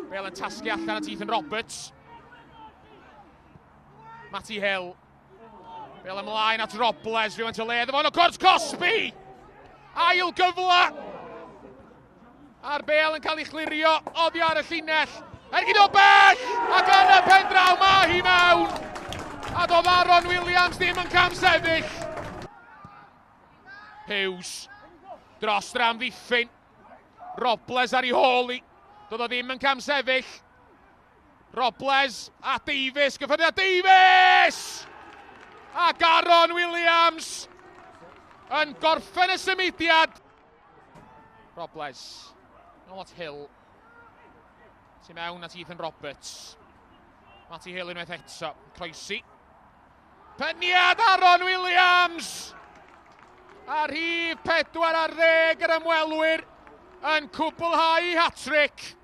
Bale yn tasgu allan at Ethan Roberts. Matty Hill. Bale ymlaen at Robles, rhywun o le iddo fo, o cwrs cosbi! Ail gyfle! A'r bel yn cael ei chlirio oddi ar y llinell. Ergyd o bell! Ac yn y pen draw mae hi mewn! A doedd Aaron Williams ddim yn camsefyll. Hughes dros yr amddiffyn. Robles ar ei hôl i. Doedd o ddim yn camsefyll. Robles a Davies, gyffyrddiad Davies! Ac Aaron Williams yn gorffen y symudiad. Robles, nôl at Hill. Tu mewn at Ethan Roberts. Matty Hill unwaith eto, croesi. Peniad Aaron Williams! A rhif 40 yr ymwelwyr yn cwblhau hat-trick.